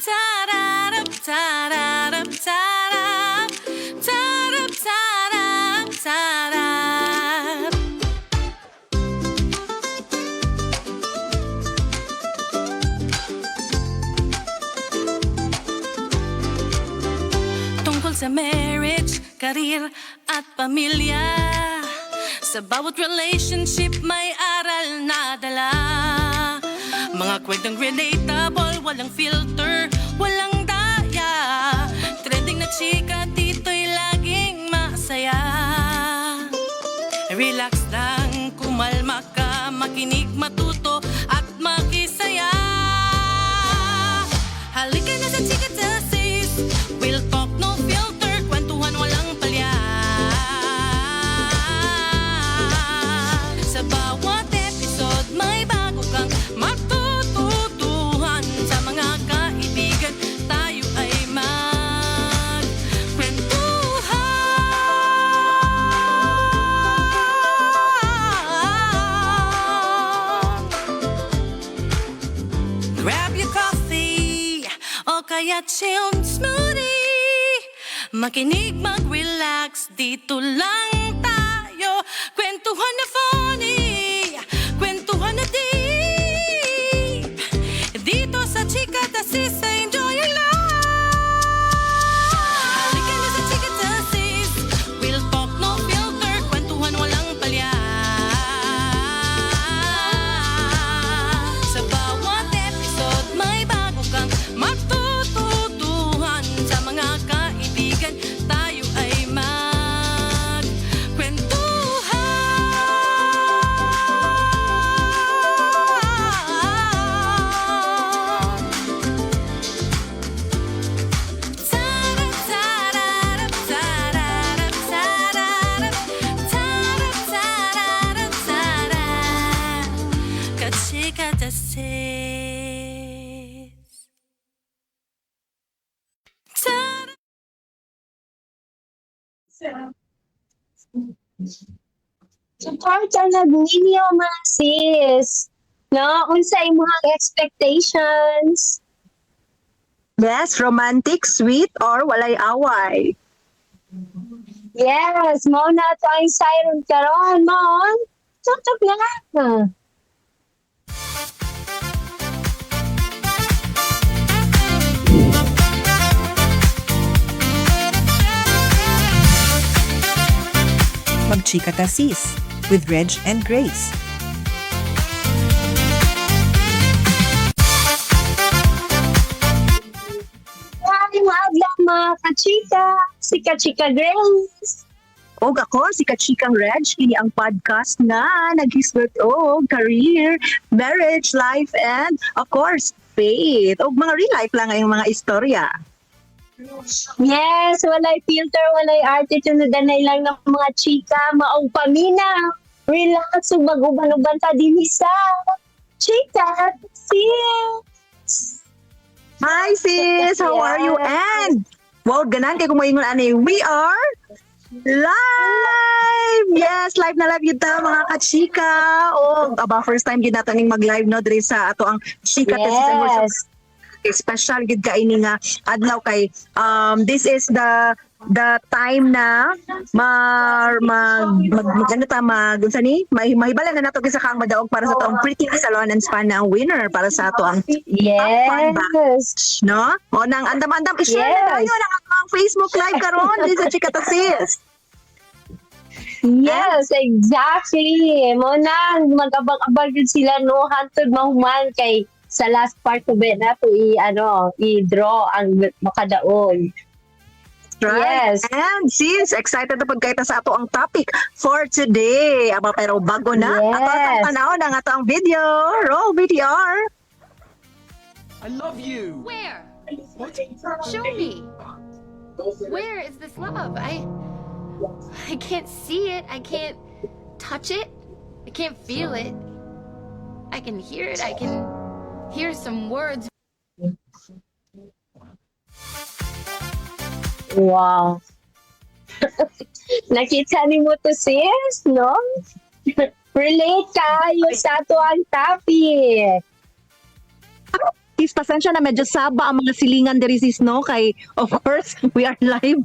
Tarap, tarap, tarap, tarap, tarap, tarap. Tungkol sa marriage, career at pamilya, sa bawat relationship may aral na dala. Mga kwentong relatable, walang filter, walang daya. Trending na chika, dito'y laging masaya. Relax lang, kumalma ka, makinig, matuto at makisaya. Halika na sa Chika Sis. We'll talk, no filter, kwentuhan walang palya. Sa bawat episode may bago kang matututuhan. Sa mga kaibigan tayo ay mag kwentuhan. Grab your coffee o kaya chill smoothie. Makinig, mag-relax, dito lang tayo. Kwentuhan na funny, kwentuhan na deep. Dito sa Chika Tasis, enjoy your life. Halika na sa Chika Tasis, we'll talk, no filter, kwentuhan walang palya. Sa bawat episode may bago kang matututuhan. Sa mga kaibigan tayo ay mag kwentuhan. Tarap, tararap, tararap, tararap, tarap, tararap, tarap. Kachika ta sis. Tarap. Support ang nagninyo mga sis. No, unsa imong expectations? Yes, romantic, sweet, or walay away. Yes, mao na to ang siren karon mo. Tutok na. Magchika Ta Sis with Reg and Grace. Maraming adlaw mga kachika. Si Kachika Grace. Og ako, si Kachikang Reg, kini ang podcast nga naghisgot og career, marriage, life, and of course, faith. Og mga real life lang ang mga istorya. Yes, walay filter, walay arte, tunudanay lang ng mga chika, maong pamina. Relax, ug mag-uban-uban ta dinhi sa Chika Sis. Hi sis, how are you? And wow, ganan kay kumoingon ani, we are live! Yes, live na live yun ta mga kachika. O, aba, first time yun nato ning mag-live no diri sa ato ang Chika Sis and Worship. Special gid kay ini nga adlaw kay this is the time na mar mag mag, mag ano ta mag unsa ni may mahibala na nato kinsa ka ang madaog para sa atong Pretty Salon and Spa na ang winner para sa ato ang no o nang andam-andam i-share na tayo ang ato ang Facebook Live karon din sa Chika Sis. Yes, exactly. Mo na mag-abang-abang yun sila no hantod mahuman kay sa last part to ba na to i ano, i-draw ang makadaog. Right? Yes. And sis, excited na pud kay ta sa ato ang topic for today. Aba pero bago na, ato ang tanaw ng ato ang video. Roll VTR. I love you. Where? What? Show me. Where is this love? I can't see it. I can't touch it. I can't feel it. I can hear it. I can hear some words. Wow. Nakita ni mo to sis, no? Relate kayo sa ato ang topic. Sis, pasensya na medyo saba ang mga silingan diri, sis, no, kay of course we are live.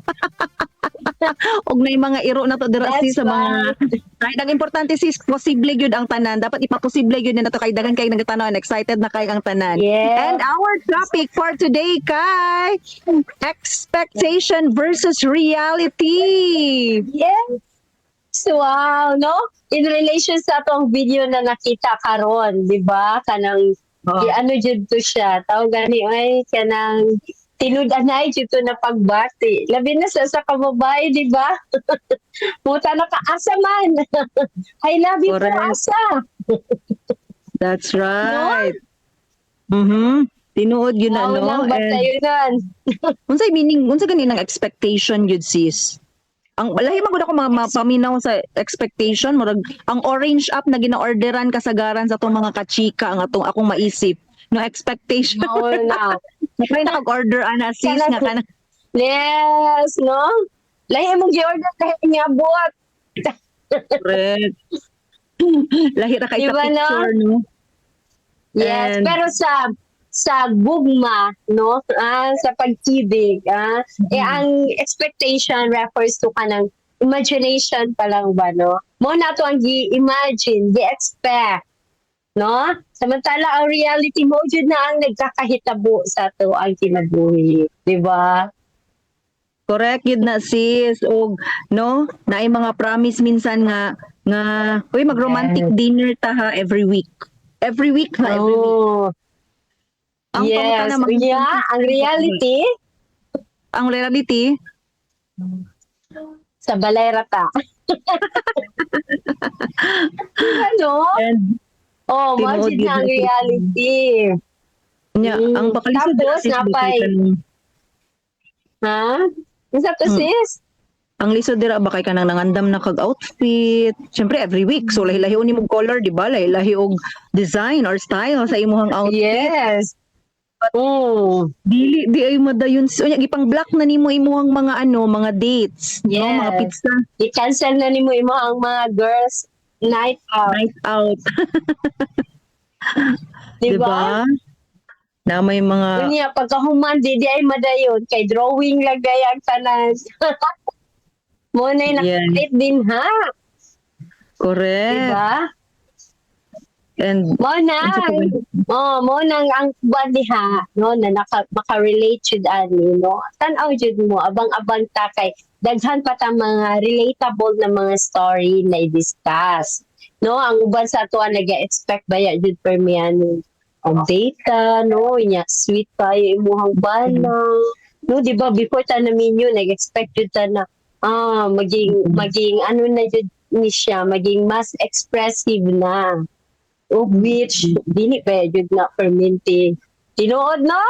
Og nay mga iro na to dira That's sis sa mga kahit ang importante, sis, posible gyud ang tanan. Dapat ipaposible gyud na to kay daghan kay nagatanaw and excited na kay ang tanan. And our topic for today kay expectation versus reality. Yes. Wow, no? In relation sa atong video na nakita karon, di ba? Kanang ano jud to siya. Tawag gani ay kanang tinud-anay jud to na pagbati. Labi na sa kababae, di ba? Puta na ka asa man. I love you po, asa. That's right. Tinuod yun na, Wow no? lang ba And tayo nun? unsay meaning, unsa gani ng expectation yun, sis? Ang lahi man gud ako mga mapaminaw sa expectation, murag ang orange app na gina-orderan kasagaran sa atong mga kachika ang atong akong maisip. No expectation. Mao na. Nakay na kag-order ana, sis, nga kana Yes, no? Lahi mong gi-order lahi nga buot. Correct. Lahi ra kay sa Diba, no? picture, no? Yes, pero sa gugma, no? Sa pag-ibig, eh ang expectation refers to kanang imagination pa lang ba, no? Mo na to ang gi-imagine, gi-expect, no? Samantala ang reality mo jud na ang nagkakahitabo sa ato ang kinabuhi, di ba? Correct yun na, sis, og no, naay mga promise minsan nga nga uy, mag-romantic dinner ta ha every week. Every week ha, every week. Ang pangutana Yeah, ang reality Ang reality sa balay ra ta. Ano? And Oh, mo tinuod jud na yun ang na, sis. reality. Nya, ang pakalisod dira, Tapos, sis, napay- bakit kanang- Ha? Unsa to, sis? Ang lisod dira ba kay kanang nangandam na kag outfit. Syempre every week. So lahi-lahi ni mong color, di ba? Lahi-lahi og design or style sa imong outfit. Yes. Dili di ay madayon. So, unya gipang block na nimo imuhang mga ano, mga dates, no, mga pizza I-cancel na nimo imo ang mga girls night out, night out, di di ba? ba? Na may mga Unya pagkahuman di ay madayon kay drawing lang gaya ang tanan. Mo na nakalit din ha, di Correct. ba? And Mo na. unsa pa ba? Oh, mo nang ang kuan diha no na naka, maka-relate jud ani, no. Tan-aw jud mo, abang-abang ta kay daghan pa ta mga relatable na mga story na i-discuss. No, ang uban sa ato ang naga-expect baya jud permi ani og data, no, nya sweet pa yung imuhang bana. No, di ba before ta naminyo nag-expect jud ta na maging maging ano na jud ni siya, maging mas expressive na, of which dili pa jud na perminti tinuod, no?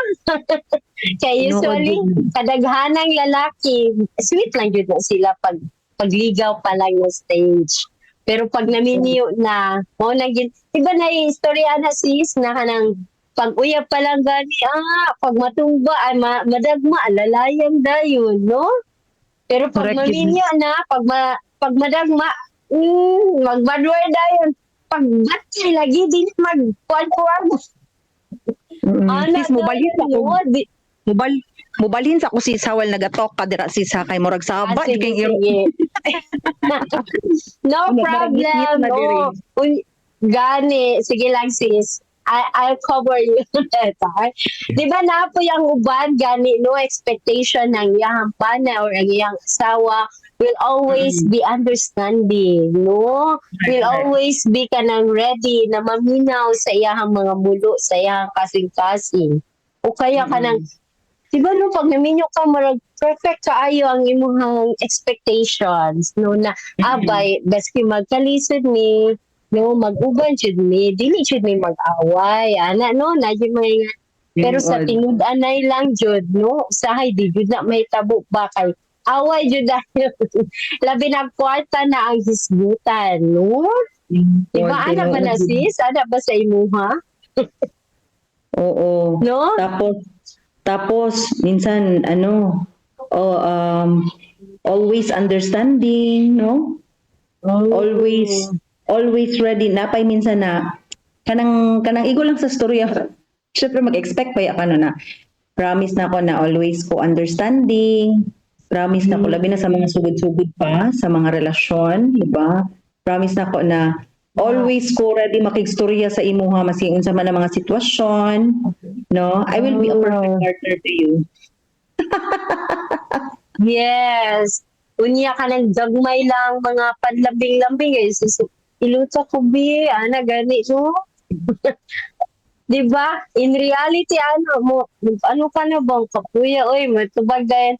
Kay Tinuod usually jud. kadaghanang lalaki sweet lang jud na sila pag pagligaw pa lang ng stage, pero pag naminyo na mo na gid iba na yung istorya na, sis, na kanang pag uyab pa lang gani, pag matumba ay madagma lalayan dayon, no? Pero pag Correct yun. maminyo na, pag madagma, magbadwar dayon, pag batay lagi din mag kuan-kuan. Ana, Sis, mobalhin sa dayon, ako. no? Mobalhin sa ako, sis, hawal nagatalk ka dira, sis, ha, kay murag saba Sige, jud kay iro. sige. No Ano, parang problem. ngit-ngit na diri. No. Gani, sige lang, sis. I'll cover you later. Di ba na po yung uban gani, no expectation ng iyang pana or ang iyang asawa will always be understanding, no? Will always be kanang ready na maminaw sa iyang mga mulo, sa iyang kasing-kasing. O kaya kanang, di ba, no, pag naminyo ka, marag perfect kaayo ang imuhang expectations, no, na abay, baski magkalisod ni, no, mag-uban jud mi, dili jud mi mag-away, ana, no, na jud mga nga. Pero sa Tinuod. tinud-anay lang jud, no, usahay di jud na may tabo ba kay away jud dayon. Labi na kwarta na ang hisgutan, no? Di ba, ana ba na, Tinuod. sis? Ana ba sa imuha? Oo. No? Tapos tapos minsan ano, oh, always understanding, no? Always always ready napay minsan na kanang kanang igo lang sa storya. Syempre mag-expect pa ka, no, na promise na ako na always ko understanding, promise na ko labi na sa mga sugod-sugod pa sa mga relasyon, di ba? Promise na ko na always ko ready makigstorya sa imuha maski unsa man ang mga sitwasyon, no? I will be a perfect partner to you. Yes. Unya ka ng gagmay lang, mga panlambing-lambing. Eh. Sus, iluto ko, bi. Ana, gani, no? Di ba? In reality, ano mo, ano ka na bang kapuya, oy, matubag dahil.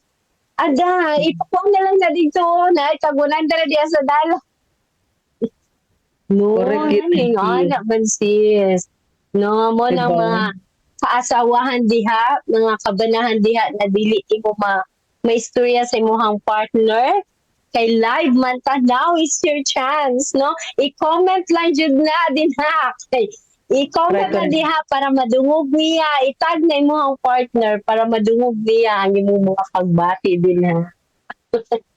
Ada, ipakuha na lang na dito, na, itagunan na diya sa dalo. No, Correct yan yun, yung sis. anak man, sis. No, mo na Diba? mga kaasawahan diha, mga kabanahan diha na dili mo ma maistorya sa imong partner. Kay live man ta, now is your chance, no? I-comment lang jud na din ha. Kay i-comment na Correct. diha para madungog niya, i-tag na imong partner para madungog niya ang imong mga pagbati din ha.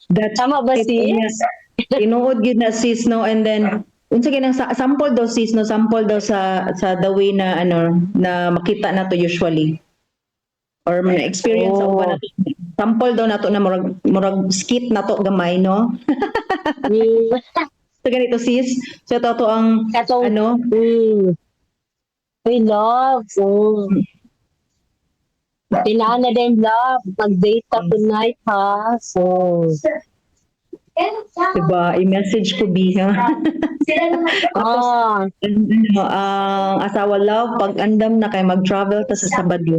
That's Tama ba, it, sis? Tinuod gyud na, sis, no? And then unsa ginang sample daw, sis, no? Sample daw sa the way na ano na makita na to usually or na experience sa uban nato, sample daw nato na murag skit nato gamay, no? So ganito, sis, so ito to ang Katong ano. We love. Oh. Kailangan na din, love. Mag-date ka tonight, ha? So, Diba, i-message ko biha. Ano, ang asawa, "Love, pag andam na kay mag-travel ta sa Sabado."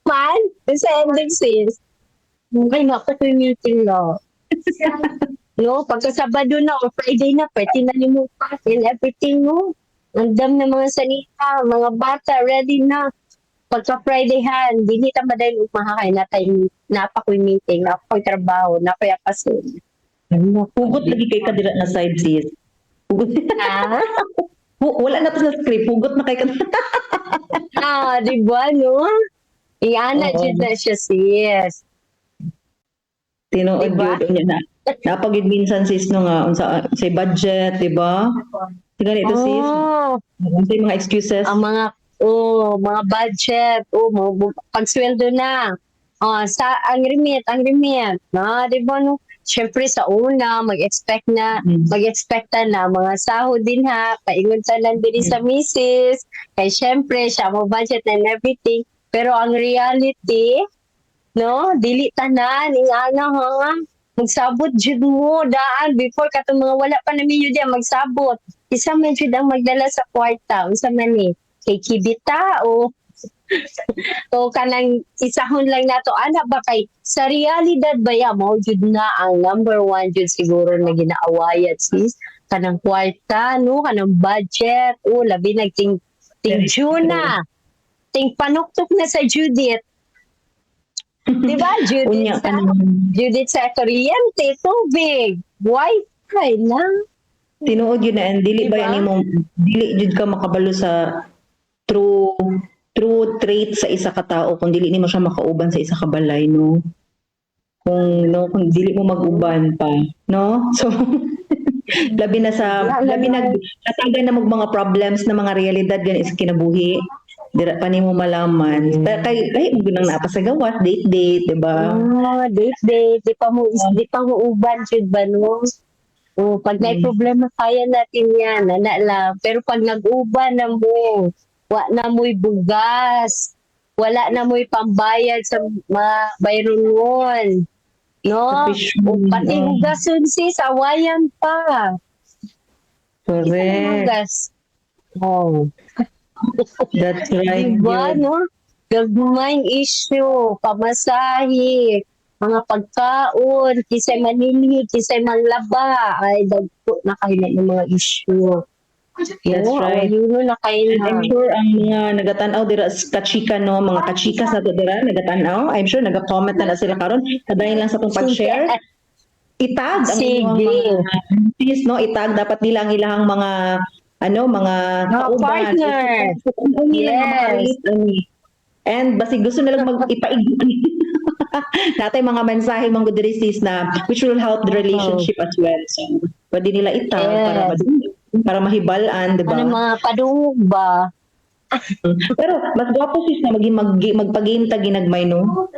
Man, sa ending, sis. Ay, naku, ito yung meeting, no? No, pagka Sabado na or Friday na, pwede na ni mo pack and everything, no? Andam na mga sanita, mga bata, ready na. Pagka Friday han, dili ta madayon umaha kay natay napa ko'y meeting, napa ko'y trabaho, napa ko'y apasin. Hugot lagi kay kadira na side, sis. Hugot. Ha? Wala na to sa script, hugot na kay ka. Ah, di ba, no? Iana, Oo. jud na siya, sis. Tinuod Diba? yun unya na. Napagid minsan, sis, no, nga unsa sa budget, di ba? Ganito, sis. Oh, Unsa yung mga excuses? Ang mga oh, mga budget, oh, mga pagsweldo na. Oh, sa ang remit. No, di ba, no? Syempre sa una, mag-expect na, mag-expect ta na mga sahod din ha, paingon ta lang din sa misis. Kay syempre siya mo budget and everything. Pero ang reality, no, dili tanan ing ana ha. Magsabot jud mo daan before katong mga wala pa naminyo diya magsabot. Isa man jud ang magdala sa kwarta, unsa man ni? Kay kibita o kanang isahon lang nato ana ba, kay sa realidad ba ya mao jud na ang number one jud siguro na ginaawayan, sis, kanang kwarta, no, kanang budget. O labi nagting ting June na, ting panuktok na sa Judith, di ba, Judith? Unya sa, kanang Judith sa kuryente, tubig, wifi lang. Tinuod yun na, and dili ba Diba? yan imong dili jud ka makabalo sa true true trait sa isa ka tao kung dili nimo siya makauban sa isa ka balay, no? Kung no, kung dili mo mag-uban pa, no? So labi na sa Wala labi na na. katagan na mo mga problems na mga realidad gani sa kinabuhi, dira pa nimo malaman. Kay kay mo gunang naa pa sa gawas, date date, diba? Oh, date date, di pa mo uban jud ba, no? Oh, pag may problema, kaya natin 'yan, ana lang. Pero pag nag-uban na mo, wa na mo'y bugas, wala na mo'y pambayad sa mga bayronon. No? Sa O, pati hugason, sis, awayan pa. Isa na Correct. hugas. Oh. That's right. Diba, Yun. no? Gagmayng issue, pamasahe, mga pagkaon, kisay manilhi, kisay manglaba, ay dagko na kayo na ng mga issue. That's No, right. Ayun na kayo And na. I'm sure ang mga nagatanaw dira sa kachika, no, mga kachikas nato dira nagatan-aw, I'm sure nag-comment na sila karon kadayon lang sa atong pag-share. Itag ang Sige. inyong mga sis, no, itag dapat nila ang ilang mga ano, mga Mga kauban. partner. Ang nila nga makarelate ani. And basig gusto nilang mag-ipaig natay mga mensahe mga good diri, sis, na which will help the relationship as well. So pwede nila itag para madungog. Para mahibal-an, di ba? Ano mga padungog ba? Pero mas gwapo sis na maging magpag-game ta ginagmay, no?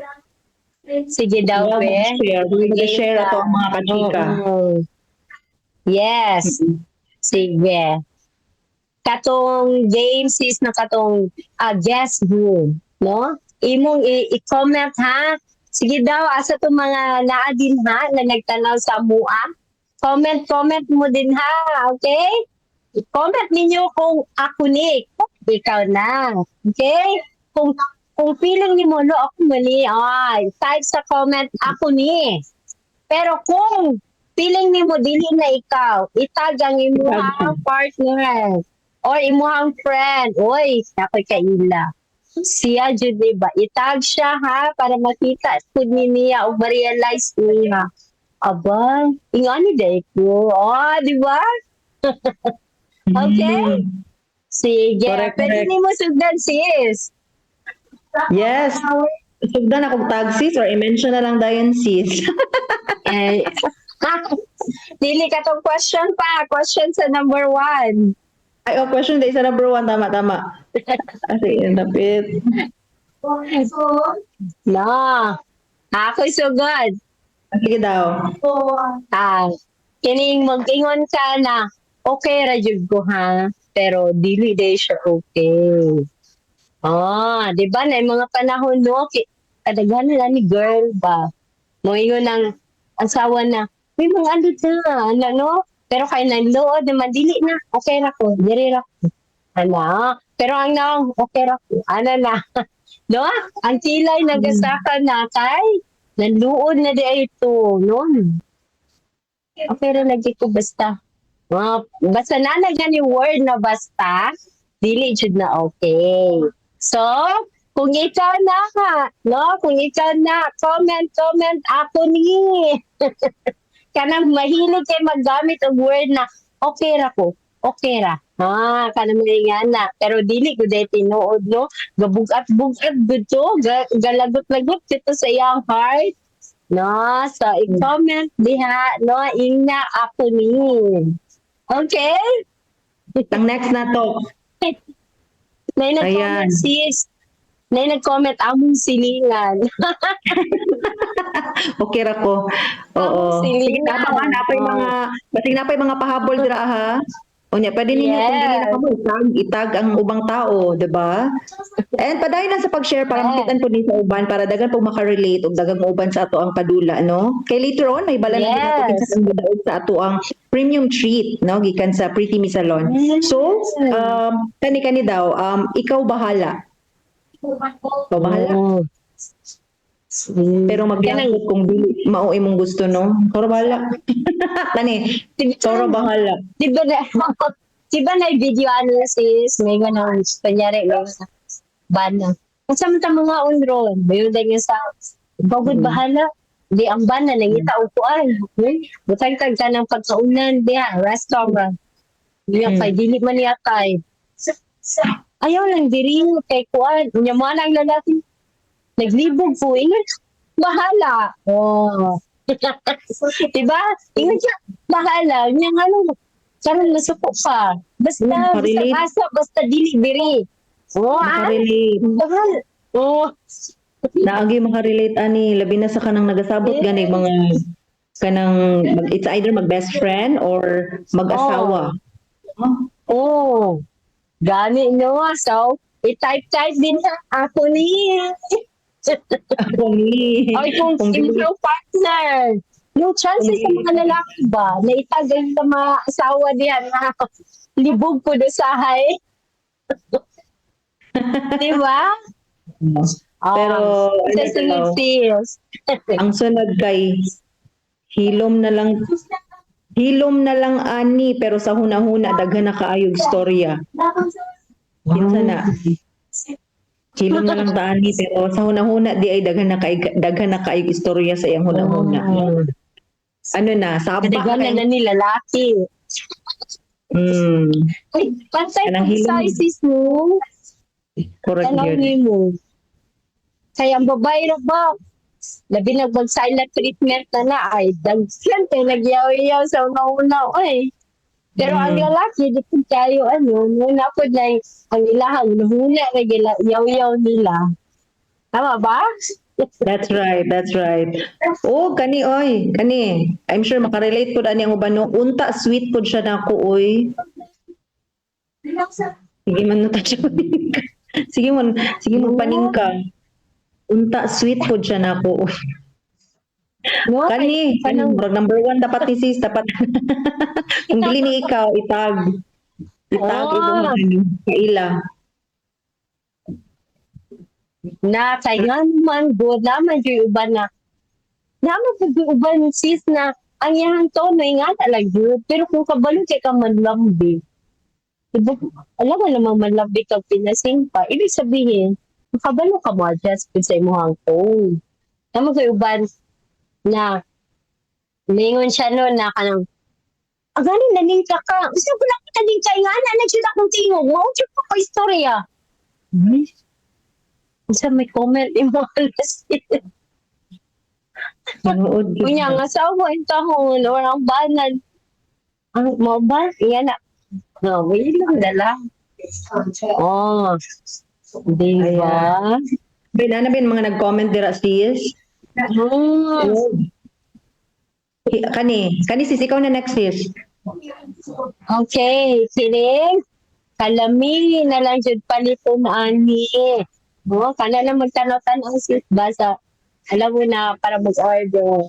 Sige daw, Diba, be. Mag-share, mag-share ato ang mga kachika. Oo. Yes. Sige. Katong game sis na katong guess who, no? Imong i-comment ha. Sige daw, asa tong mga naa din ha na nagtanaw sa mua. Comment, comment mo din ha, okay? I-comment ninyo kung ako ni, ikaw na. Okay? Kung feeling ni mo, no, ako mali, ay, type sa comment, ako ni. Pero kung feeling nimo dili na ikaw, itag ang imuhang partner or imuhang friend. Uy, ako'y kaila. Siya jud di ba? Itag siya ha para makita pud ni niya o ma-realize niya. Aba, ingani day ko. Oh, di ba? Okay? Sige. Correct, Pwede correct. nimo sugdan, sis. Yes. Sugdan akong tag sis or i-mention na lang dayon sis. Eh, dili ka tong question pa. Question sa number 1. Ay, oh, question day sa number 1. Tama, tama. Kasi, napit. No. Ako'y sugod. Sige daw. Ah, kining mag-ingon ka na, okay ra jud ko ha, pero dili day siya okay. Ah, di ba na yung mga panahon no, kadaghan na ni girl ba. Moingon ang asawa na, may mga ano na, ano no? Pero kay nanlood naman dili na, okay ra ko, diri ra ko. Ano? Pero ang naong, okay ra ko, ano na. No? Ang kilay nagasaka na kay nanluod na di ay ito, no? Okay ra lagi ko basta. Basta na na gani word na basta, dili jud na okay. So, kung ikaw na ha, no? Kung ikaw na, comment, comment, ako ni. Kanang mahilig kay maggamit og word na okay ra ko, okay ra. Ah, kanang mga nga na. Pero dili ko dahil tinuod, no? Gabugat-bugat gud to, galagot-lagot dito sa iyang heart. No, so i-comment diha, no, ingna ako ni. Okay? Ang next na to. Nay Ayan. nag-comment sis. Nay nag-comment among silingan. Okay ra ko. Oo. Ang Sige, silingan. tama ka. Napay mga, basig napay mga pahabol dira ha. Unya, pwede ninyo kung dili na kamo itag, itag ang ubang tao, 'di ba? And padayon lang sa pag-share para makitan po ni sa uban para daghan po makarelate og daghang uban sa ato ang padula, no? Kay later on may bala na din nato Yes. kinsa ang gadaog sa ato ang premium treat, no, gikan sa Pretty Me Salon. So, kani-kani daw, ikaw bahala. Ikaw bahala. Oh. Pero maglangkot kung dili mao imong gusto, no? Ikaw bahala. Kani, ikaw bahala. Di ba na video ano sis, may ganun, kunyari, may mga bana. Kung sa mga mga unron, may yun din yung sa, bagod bahala, di ang bana, nangita upuan. Butang tag ka ng pagkaunan, di ha, restaurant. Di kay dili man niya kay. Ayaw lang diri kay kuan. Unya mo ang lalaki. Naglibog po, ingat, bahala. Oh. Diba? Ingat siya, bahala. Unya nga ano, karon nasuko ka. Basta, basta Makarelate. asa, basta dili diri. Oh, ah, Makarelate. bahal. Oh, Naagi makarelate ani labi na sa kanang nagasabot gani mga kanang it's either mag best friend or mag-asawa. Oh. Gani no, so i-type-type din ha ako ni. Kung ni Ay, kung kung dili- ikaw partner. No chance sa mga lalaki ba na itagal sa mga asawa diyan na libog po do sahay. Di ba? Pero, ano sa sunod daw? sis. Ang sunod kay hilom na lang ani pero sa hunahuna daghan na kaayog storya. Kinsa na? Hilom na lang ta ani pero sa hunahuna di ay daghan na kaayog istorya sa iyang hunahuna. Ano na, saba Daghan na kay- na ni lalaki. Ay, pantay Kanang po hilom. sizes mo. Correct Tanaw yun. nimo. Kaya ang babae ra ba? Labi na mag silent treatment na na ay daghan kay nagyaw-yaw sa una-una ay. Pero ang lalaki, di po tayo ano, muna po na ang ilahang huna na gila, yaw-yaw nila. Tama ba? That's right, that's right. Oh, kani oy, kani. I'm sure makarelate pud ani ang uban, no. Unta sweet pud siya nako oy. Sige man no ta siya. Sige man, sige mo paningka. Unta sweet pud siya nako oy. No, Kani, kani murag number one dapat ni sis, dapat. Kung dili ni ikaw, itag. Itag imong ano, kaila. Na kay nga man good naman yung uban na naman pud yung uban sis na ang iyang tono nga talaga good, pero kung kabalo kay ka manlambi, diba, alam mo namang manlambi kag pinasing pa, ibig sabihin makabalo ka mo adjust pud sa imong tone. Naman kay uban na ningon siya no na kanang ah, gani naningka ka. Gusto ko lang kita ningka nga na na akong tingog. Mao jud ko ko istorya. Ay, unsa may comment imo alas. Manood gyud. Unya nga asawa in tahon or ang banan. Ang mo ba? Iya na. No, wait lang dala. Oh. Di ba? Bin, ano bin mga nag-comment dira sis? Kani, kani sis, ikaw na next sis. Okay, kining kalami na lang jud paliton ani. No, kana lang magtanaw-tanaw sis ba sa alam mo na para mag-order.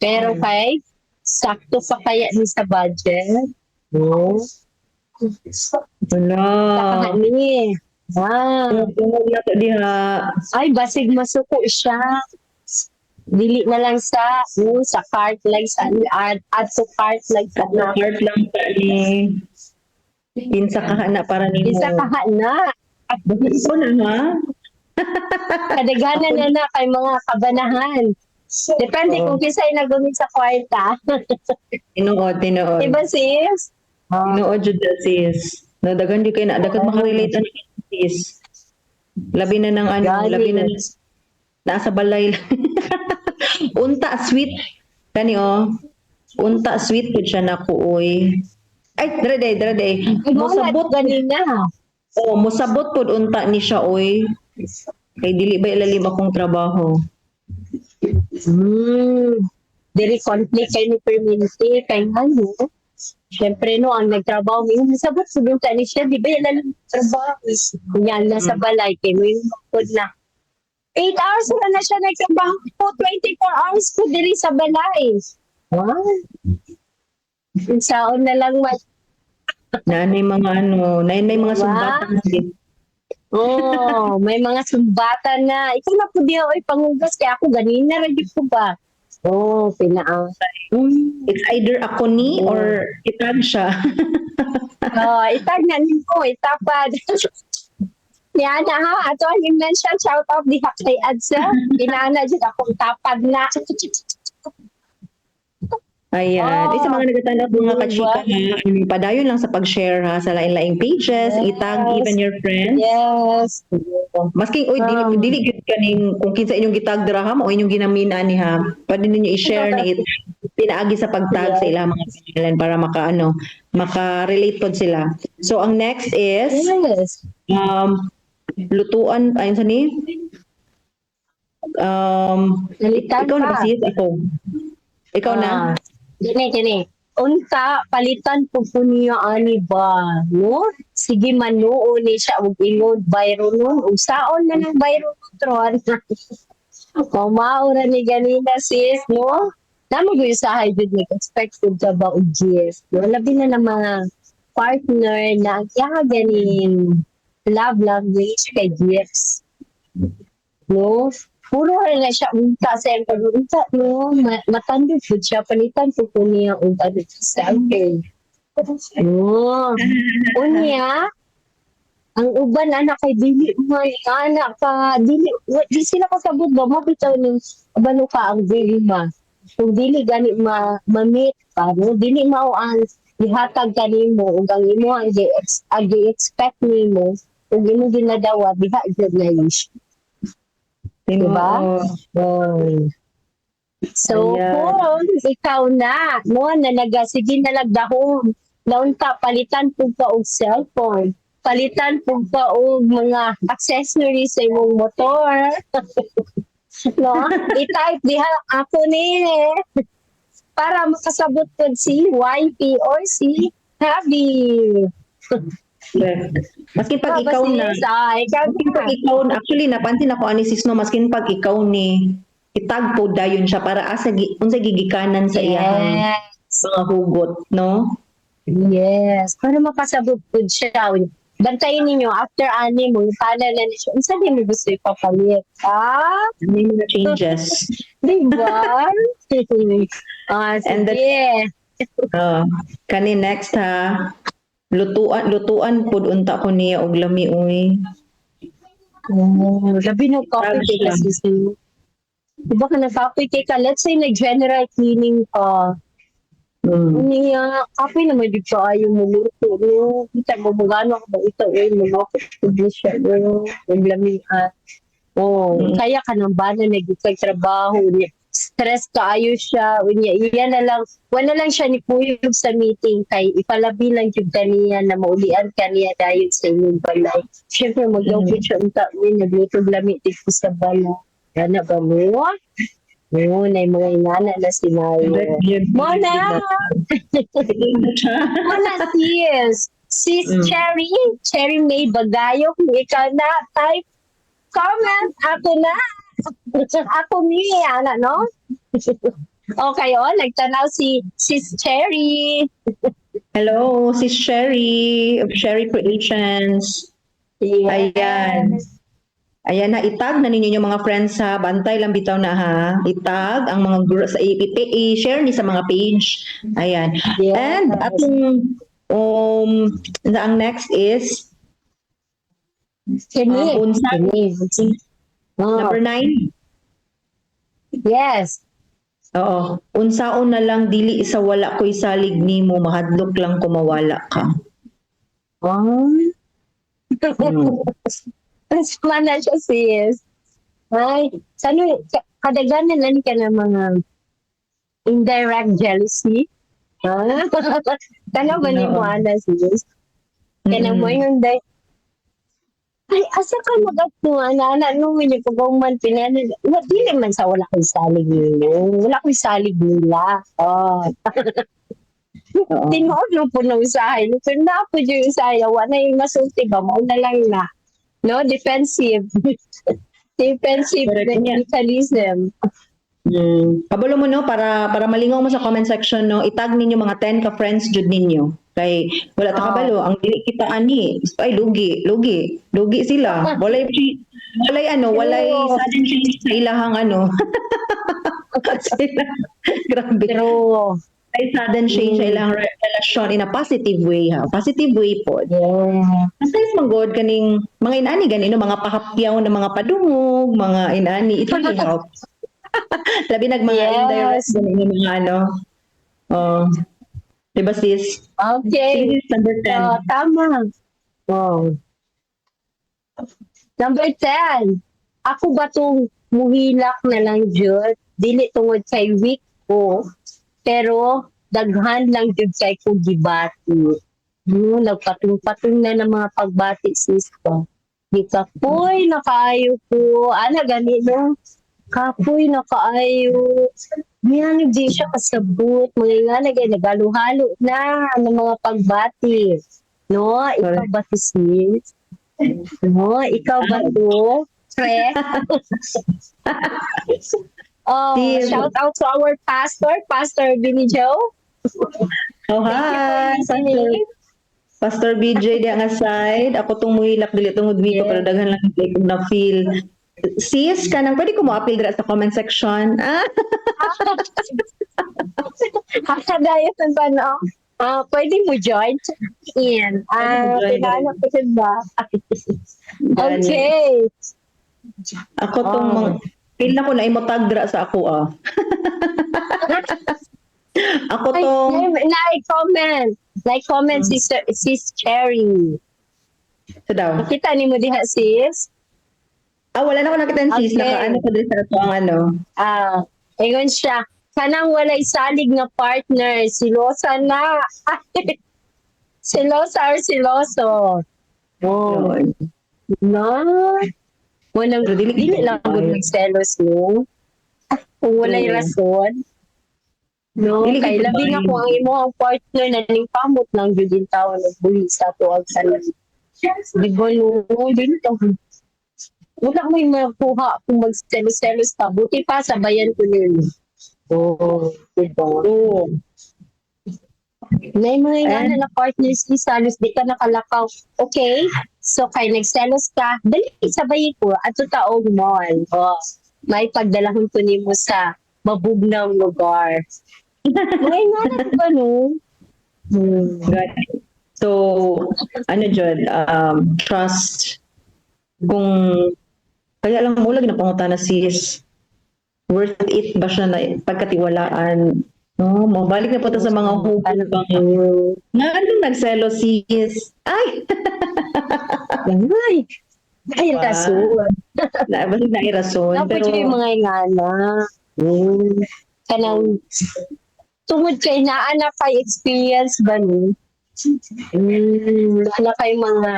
Pero kay sakto pa kaya ni sa budget? No. Wala. Saka ni. Ah. Tungod na to diha. Ay, basig masuko siya. Dili na lang sa no, sa cart lang sa add to cart lang sa na. Heart lang ta ni. Kinsa ka na para nimo. Isa ka na. Ikaw na ha? Kadaghanan na na kay mga kabanahan. Depende kung kinsay nagumit sa kwarta. Tinuod, tinuod. Diba sis? Tinuod jud na, sis. No, daghan di kay na daghan makarelate ani sis. Labi na ng ano, Galing. labi na nasa balay lang. Unta sweet kani oh. Unta sweet pud siya nako oy. Ay, dere day, dere day. Ay, mao na Mosabot ganina. Oh, mosabot pud unta ni siya oy. Kay dili ba ilalim akong trabaho. Dili conflict kay ni Permente kay ano. Siyempre no, ang nagtrabaho mo, yung sabot subong ni siya, di ba yan ang trabaho? Yan, nasa balay, kay mo yung bukod na. 8 hours na na siya nagtrabaho po, 24 hours ko diri sa balay. What? Saon na lang man. Naanay mga ano, naanay mga Diba? sumbatan. Oh, may mga sumbatan na. Ikaw na po diya, oy, pangugas. Kaya ako, ganina rin ko ba? Oh, pinaa. It's either ako ni or itag siya. Oh, itag na nimo, itapad. Niana ha, ato ang i-mention, shout out diha kay Adsa. Inana jud akong tapad na. Ayan. Oh. Eh, sa mga nagtatanaw mga Diba? kachika, ha, ano, padayon lang sa pag-share ha, sa lain-laing pages, itag even your friends. Yes. Masking oy dili dili gyud kaning kung kinsa inyong gitag dira ha, mao inyong ginamin ani ha. Pwede ninyo i-share ni it pinaagi sa pagtag sa ilang mga pangalan para maka ano, maka-relate pod sila. So ang next is lutuan ayun sa ni Nalitan ikaw na pa. ba sis? Ako. Ikaw na? Ah, Gini, gini. Unta, palitan po niya ani ba? No? Sige manuo ni siya og ingon bayro nun. Ug saon na ng bayro tron. Mamao ra ni ganina sis, no? Namo gyud sa jud nag-expect pud ka ba og gift. No? Labi na ng mga partner na ang iya ganin love language kay gifts. No? Puro na siya unta sa iyang pag-unta, no? Matando po siya, palitan po niya unta dito sa akin. No. Unya, ang uban anak kay dili man anak ka dili di sila kasabot ba mo bitaw ning kabalo ka ang dili ma kung dili gani ma ma-meet pa no dili mao ang gihatag kanimo ug ang imo ang gi-expect nimo ug imo ginadawa diha gyud na issue. Diba? Tinuod. So, Ayan. kung ikaw na, no, na nagasige na lagdahom, Naunta palitan pud ka og cellphone, palitan pud ka og mga accessories sa imong motor. No? I-type diha "ako ni" para makasabot pud si wifey or si hubby. Correct. Maskin pag Ba, ikaw na, sis? Ah, ikaw maskin na. Pag ikaw na, actually napansin ako ani, sis, no, maskin pag ikaw ni itag po dayon siya para asa unsa gigikanan sa iyang mga hugot, no? Yes. Para makasabot pud siya. Bantayin ninyo, after ani mo, pana na ni siya. Unsa di mo gusto ipapalit? Ah? May mga changes. Di ba? Ah, And sige. Kani next ha. Lutuan lutuan pud unta ko niya og lami uy. Oh, labi na kapoy Grabe kay siya. kasi siya. Diba ka nakapoy kay ka? Let's say nag-general cleaning ka. Niya, kapoy naman di ka ayaw mo luto. No? Kita mo, magano ka ba ito? Eh, mag-office siya. No? Naglamian. Oh, kaya ka ng bana nagkikag trabaho niya. Stress kaayo siya. Unya, iya na lang, wala lang siya ni kuyog sa meeting kay ipalabi lang jud kaniya na maulian kaniya dayon sa inyong balay. Siyempre, mag-office siya unta mi nagluto lami dito sa balay. Ana ba mo? Oo, na yung mga inana na sinayo. Mona! Mona, sis! Sis Cherry, Cherry May Bagayo, kung ikaw na, type comment, ako na. Ako ni, ana, no? Okay, oh, nagtanaw si Sis Cherry. Hello, si Sherry of Sherry Creations. Yes. Ayan. Ayan na, itag na ninyo yung mga friends ha. Bantay lang bitaw na ha. Itag ang mga group sa i-share ni sa mga page. Ayan. Yes. And atong ang next is Kini. Unsa Kini. Oh, number 9. Yes. Oo. Unsaon na lang dili sa wala ko'y salig nimo, mahadlok lang ko mawala ka. Oh. Sama na siya, sis. Ay, sano, kadaganan lang ka ng mga indirect jealousy. Ah? Tanaw ba ni mo, ana, sis? Kanang mo yung day, "Ay, asa ka mag-ato, ana, ana, no, yung pagawman, pinano, wa, dili man sa wala ko'y salig nila. Wala ko'y salig nila." Oh. Tinuod lang po na usahay. Pero na po yung usahay, wala na yung masulti ba, mao na lang na. No, defensive. Defensive Correct niya. mechanism. Kabalo mo no para malingaw mo sa comment section no, itag ninyo mga 10 ka friends jud ninyo. Kay wala ta Ah. kabalo ang dili kita ani. Ay lugi, lugi, lugi sila. Walay ano, walay True. sudden change sa ilahang ano. Grabe. True. Walay sudden change sa ilang relasyon in a positive way ha. Positive way po. Sometimes man god kaning mga inani gani no, mga pahapyaw na mga padungog, mga inani, it really helps. Labi nag mga indirect gani nga mga ano. Oh. Diba sis? Okay. Sis, number 10. Oh, tama. Oh. Number 10. Ako ba tong muhilak na lang jud? Dili tungod kay weak ko, pero daghan lang jud kay ko gibati. No, nagpatong-patong na ng mga pagbati, sis ko. Di kapoy na kaayo ko. Ana gani no? Kapoy na kaayo. Yan, di siya kasabot. Mga nga nagalo-halo na ng mga pagbati. No, ikaw ba to, sis? No, ikaw ba to? Pre? Oh, Sis. shout out to our pastor, Pastor Billy Joe. Oh, Thank you for hi. Pastor, listening. Pastor BJ diya nga side. Ako tong muhilak dili tungod weak ko, pero daghan lang kay kong na feel. Sis, kanang pwede ko mo appeal dira sa comment section. Ah, Hakadayo sa ba, no? Ah, pwede mo join in. Ah, Pwede mo join. pinaanak ko siya ba? Gani. Okay. Ako tong Oh. mga feel na ko na imo tag dira sa ako ah. Ako Ay, tong na-comment. Na-comment si Sis Cherry. Sa daw. Nakita ni mo diha, sis? Ah, wala na ko nakita yung sis. Okay. Naka ano ko diri sa ato ang ano. Ah, ingon siya. Kanang walay salig nga partner, silosa na. Selosa or seloso. Oh. Yun. No. Walang, Pero dili dili lang gud magselos, no? Kung walay rason. No, Dili kay gud labi na babae. kung ang imong partner na ning pamot lang jud in taon nagbuhi sa ato ang tanan. Di ba, no? Dili ta. Wala mo yung makuha kung magselos-selos ka. Buti pa, sabayan ko nila. Oo, oh, diba? True. May mga ingana na partners ni halos di ka nakalakaw. Okay? So, kay nagselos ka, dali, sabayin ko. Ato taog mall. Oh, may pagdalahon ko nimo sa mabugnaw lugar. Mga ingana, di ba, no? Got it. So, ano dyan, trust. Kung, kaya lang mo lagi na pangutana sis, worth it ba siya na pagkatiwalaan? No, mabalik na po ta sa mga hugot bang, nga anong nagselo sis? Ay! Ay, ay, Diba? rason. Na, basta nairason. Dapat Pero, yung mga ingana. Kanang, tungod kay naa na kay experience ba ni? Naa na kay mga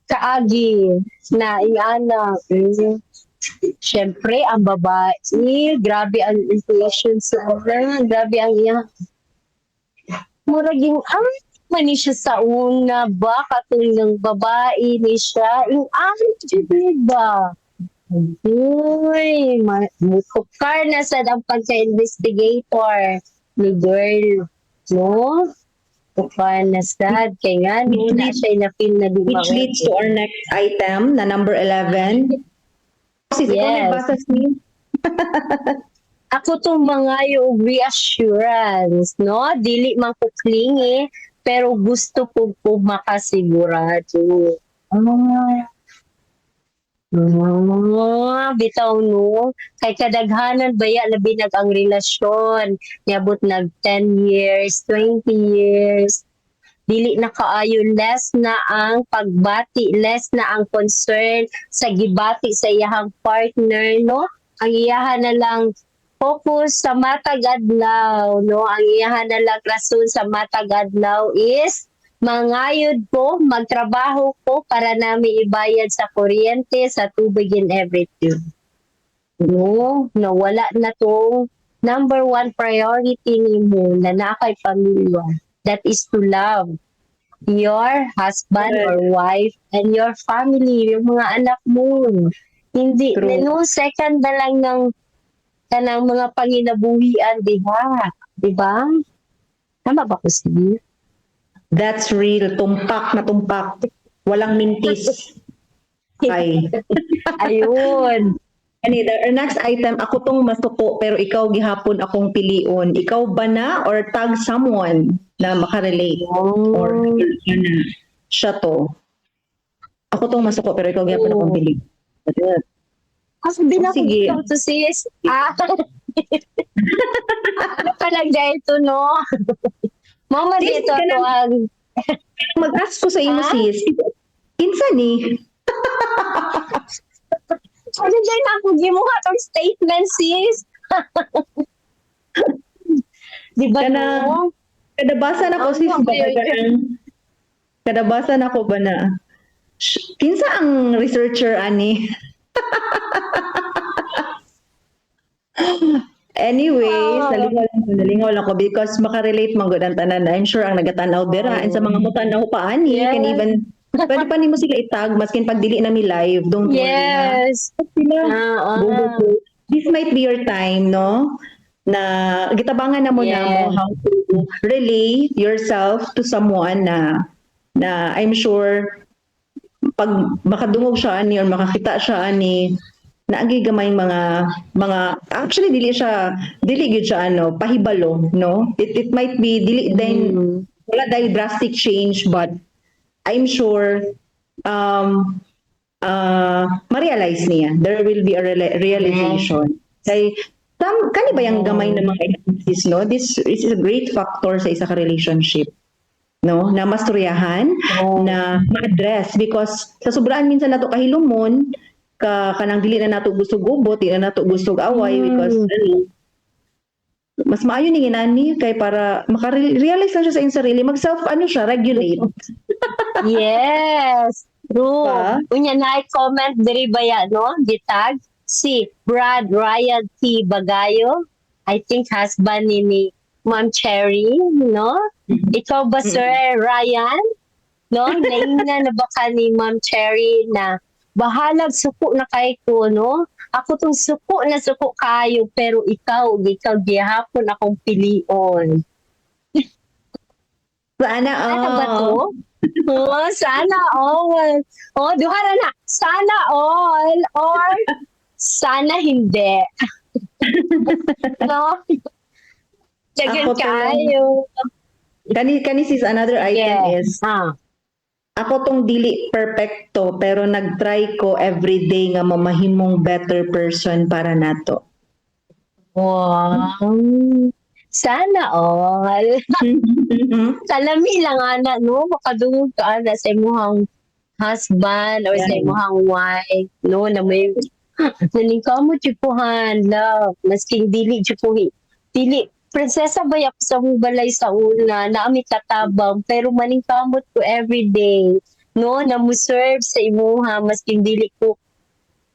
kaagi na ingana. Siyempre, ang babae, grabe ang intuition sa una, grabe ang iya. Murag yung, ah, man ni siya sa una ba, katong ng babae ni siya, yung ah, jud ni ba? Uy, mukar na sad ang pagka-investigator ni girl. No? Mukar na sad. Kaya nga, no, na siya na-feel na di which leads to our next item, na number 11. Sis, ikaw nagbasa sis? Ako tong mga yung reassurance, no? Dili man ko clingy, pero gusto ko makasigurado. Ah, Ah, bitaw no. Kay kadaghanan baya labi nag ang relasyon. Niabot nag 10 years, 20 years. Dili na kaayo, less na ang pagbati, less na ang concern sa gibati sa iyahang partner, no? Ang iyahan na lang focus sa matag adlaw, no? Ang iyahan na lang rason sa matag adlaw is mangayod ko, magtrabaho ko para nami ibayad sa kuryente, sa tubig and everything. No, no, wala na tong number one priority nimo na naa kay pamilya. That is to love your husband or wife and your family, yung mga anak mo. Hindi, True. no, second na lang ng kanang mga panginabuhian, di ba? Di ba? Tama ba ko sige? That's real. Tumpak na tumpak. Walang mintis. Ay. Ayun. Anyway, our next item, ako tong masuko pero ikaw gihapon akong pilion. Ikaw ba na or tag someone na makarelate? Or siya na, siya to. Ako tong masuko pero ikaw gihapon akong pilion. Kasi din ako Sige. to sis. Ah. Ano pa lang dahil ito, no? Mama, Sis, dito ka to ang Mag-ask ko sa imo Ah? sis. Kinsa ni? Ano dyan ako gimuha tong statement, sis? Di ba, no? Kadabasa na ko sis Ano ba ba yun? Kadabasa na ko ba na? Kinsa ang researcher ani? Anyway, nalingaw lang ko because makarelate man gud ang tanan. I'm sure ang nagatanaw dira and sa mga mutanaw pa ani can even pwede pa nimo sila itag maskin pag dili na mi live. Don't worry na. Sila. Go, go, go. This might be your time, no? Na gitabangan na mo how to relay yourself to someone na na I'm sure pag makadungog siya ani or makakita siya ani naagi gamay mga actually dili siya dili gyud siya ano pahibalo, no? It might be dili then wala dahil drastic change, but I'm sure ma-realize niya there will be a realization kay tam kani ba yung gamay na mga agencies, no? This is a great factor sa isa ka relationship, no, na masturyahan na ma-address because sa sobraan minsan nato kahilumon ka kanang dili na nato gusto gubot, dili na nato gusto away because ano, Mas maayo ning inani kay para maka-realize lang siya sa iyang sarili, mag self ano siya, regulate. Yes. True. Ba? Unya na comment diri ba ya, no? Gitag si Brad Ryan T. Bagayo. I think husband ni Ma'am Cherry, no? Ikaw ba, Sir Ryan? No? Naingna na ba ka ni Ma'am Cherry na bahalag suko na kay ko, no? Ako tong suko na suko kayo, pero ikaw, ikaw gihapon akong pilion. Sana Ano ba all. to? Oh, sana all. Oh, duha na na. Sana all or sana hindi. No? Dagan Ako to. kayo. Kani sis, another item is ako tong dili perfecto pero nagtry ko everyday nga mamahimong better person para nato. Wow. Sana all. Kalami lang ana, no? Makadungog ka ana sa imuhang husband or sa imuhang wife, no? Na may naningkamot jud love. Masking dili jud ko dili prinsesa ba ako sa mong balay sa una, naami katabang, pero maningkamot ko everyday, no? Na mo serve sa imuha masking dili ko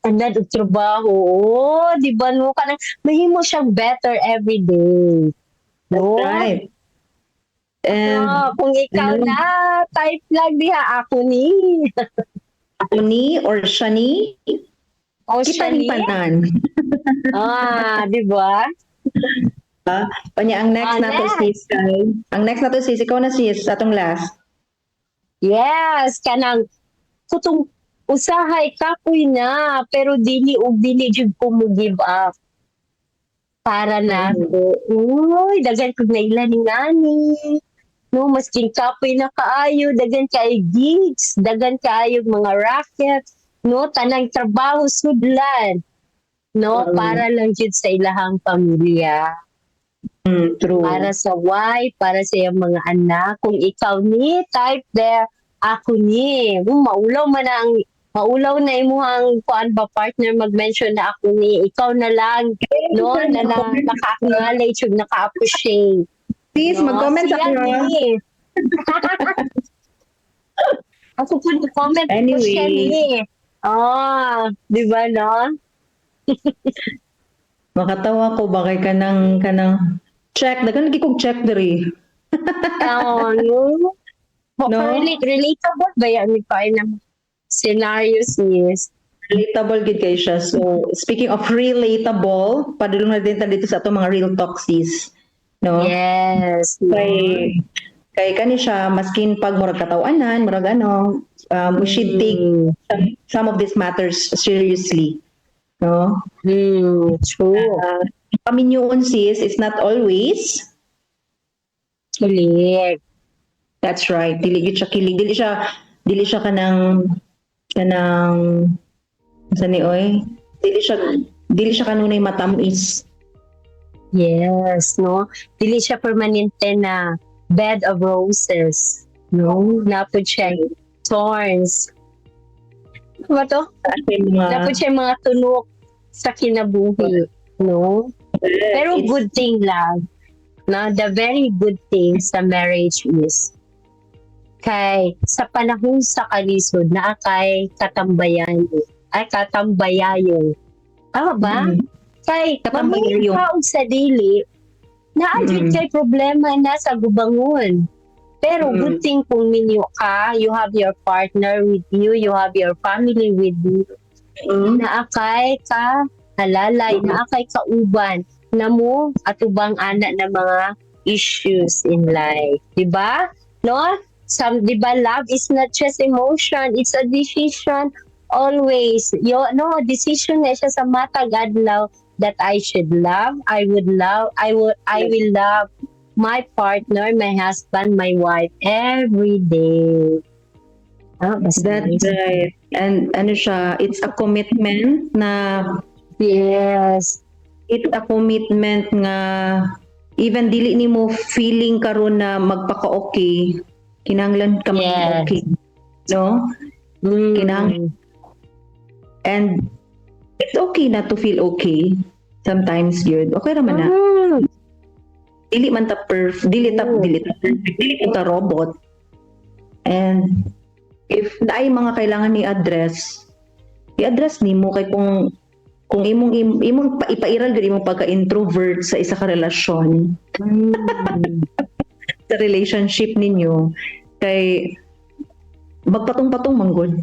anad og trabaho. Oh, di ba, no? Kanang mahimo siyang better every day. No? Right. And Ah, kung ikaw ano? na, type lang diha ako ni. Ako ni or siya ni, O kita siya ni ni. panan. Ah, di ba? Unya, ang next Ah, nato next. sis kay, ang next nato sis, ikaw na sis, atong last. Yes, kanang kutong usahay kapoy na pero dili og dili jud ko mo give up. Para na ako. Uy, daghan kog naila ni nani. No, maskin kapoy na kaayo, daghan kaayo gigs, daghan kaayo mga racket, no, tanang trabaho sudlan. No, para lang jud sa ilahang pamilya. True. Para sa wife, para sa iyang mga anak. Kung ikaw ni, type there, ako ni. Kung maulaw man ang maulaw na imuhang kuan ba partner mag-mention na ako ni, ikaw na lang, no, na naka-acknowledge ug naka-appreciate. Sis, No? mag-comment sa Siya ako. ni. Ako po, comment ko siya Anyway. ni. Ah, di ba, no? Makatawa ko ba kay kanang check, daghan lagi kog check diri. Oo, no? No? Relatable ba yan? May kain ng scenarios, sis. Relatable gid kay siya. So, speaking of relatable, padulong na din ta dito sa atong mga real talk sis. No? Yes. No? Kay kani siya maskin pag murag katawanan, murag ano, we should take some of these matters seriously. No? True. Paminyoon sis, it's not always. Kilig. That's right. Dili gyud siya kilig. Dili siya kanang sa ni oy. Dili siya kanunay matamis. Yes, no? Dili siya permanente na bed of roses. No? Napod siya thorns. Ano ba to? Kasi mga Napod siya mga tunok sa kinabuhi. No? Pero good thing lang. No, the very good thing sa marriage is kay sa panahon sa kalisod naa kay katambayan ay katambayayon. Tama ba? Kay Katambayayon. mamili ka og sa dili, naa jud kay problema na sa gubangon. Pero good thing kung minyo ka, you have your partner with you, you have your family with you. Naa kay ka halalay, naa kay kauban na mo atubang ana na mga issues in life, 'di ba? No? Some, 'di ba, love is not just emotion, it's a decision always. Yo, no, decision na siya sa matag adlaw that I should love, I would love, I will love my partner, my husband, my wife every day. Oh, that's That's nice. right. And ano siya, it's a commitment na it's a commitment nga even dili nimo feeling karon na magpaka-okay, kinahanglan ka okay. No? And it's okay na to feel okay. Sometimes yun. Okay raman na. Dili man ta perf, dili ta perfect, dili po ta robot. And if naay mga kailangan ni-address, i-address nimo kay kung imong ipairal gyud imong pagka-introvert sa isa ka relasyon, sa relationship ninyo, kay magpatong-patong manggod.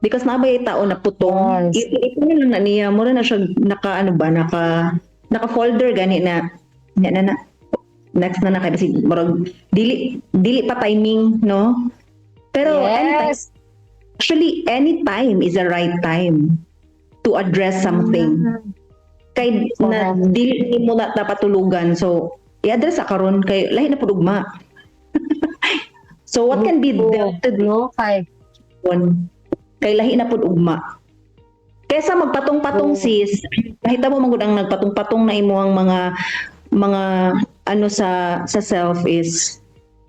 Because naa bay tao na putong, ito na lang na niya, mura na siya naka ano ba, naka folder gani na na na, na next na na kay kasi murag dili pa timing, no? Pero anytime, actually anytime is the right time to address something. Kay na dili nimo na dapat tulugan. So i-address sa karon kay lahi na pud ugma. So what can be dealt to No, kay one kay lahi na pud ugma. Kesa magpatong-patong, sis, nakita mo man gud ang nagpatong-patong na imuhang mga ano sa self is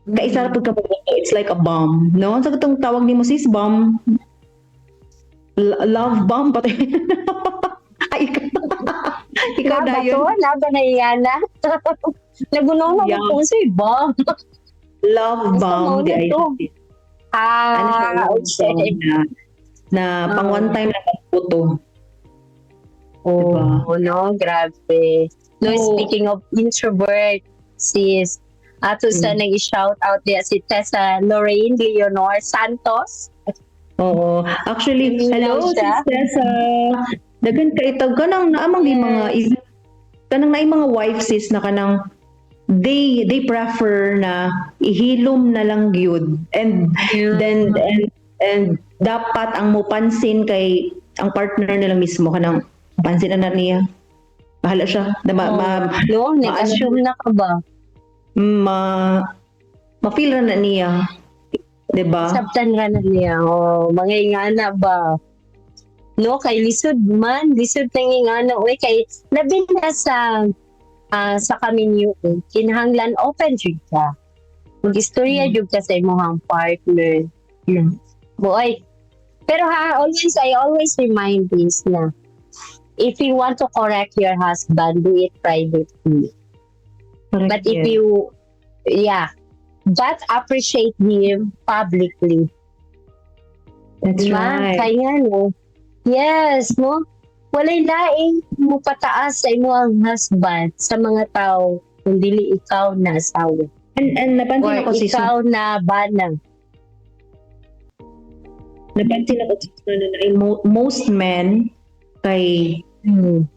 kaisa ra pud ka pud, it's like a bomb, no? Sa katong tawag nimo, sis, bomb. Love bomb pati. Ay, ikaw Naa ba dayon. to? Naa ba na iyana? Nagunaw na ko sa iba. Love Basta bomb mao di na ay. to. Ano siya, Ah, love bomb na pang one time na pagputo. Oh, Diba? no, grabe. No, speaking of introvert, sis, ato sa nang i-shout out diya si Tessa Lorraine Leonor Santos. Oo. Actually, Naminaw hello, siya. Sis Tessa. Daghan kay tag kanang naamang di mga kanang naay mga wife, sis, na kanang they prefer na ihilom na lang gyud and then and dapat ang mopansin kay ang partner nila mismo, kanang pansin na na niya, bahala siya na ma, No, nag-assume na ka ba? Ma-feel ra na niya, 'di ba? Sabtan ra na niya. Oh, mga ingana ba? No, kay lisod man, lisod nang ingana oy, kay labi na sa kami niyo, eh, kinahanglan open jud ka. Mag-istorya jud ka sa imong partner. Boy. Pero ha, always I always remind this na if you want to correct your husband, do it privately. Correct. But if you, yeah, but appreciate him publicly. That's Diba? right. Kaya nga, no? Yes, no? Walay laing mo pataas sa imong husband sa mga tao kung dili ikaw na asawa. And napansin Or ako, sis, ikaw na bana. Napansin ako, sis, na most men kay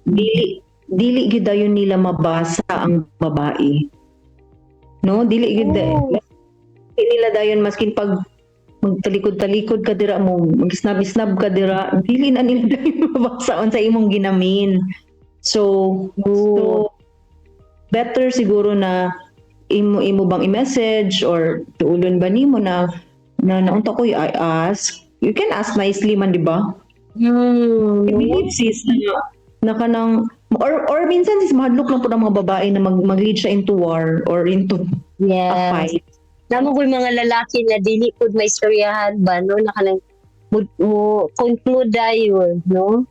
dili dili gyud dayon nila mabasa ang babae. No, dili gyud dili nila dayon maskin pag magtalikod-talikod ka dira mo, mag-snub-snub ka dira, dili na nila dayon mabasa unsa imong ginamin. So better siguro na imo bang i-message or tuulon ba nimo na na naunta ko, I ask. You can ask nicely man, di ba? I believe, sis, na kanang or minsan, sis, mahadlok lang po ng mga babae na mag-lead siya into war or into a fight. Namo ko'y mga lalaki na dili pud may istoryahan ba, no? Na kanang mo conclude dayon, no?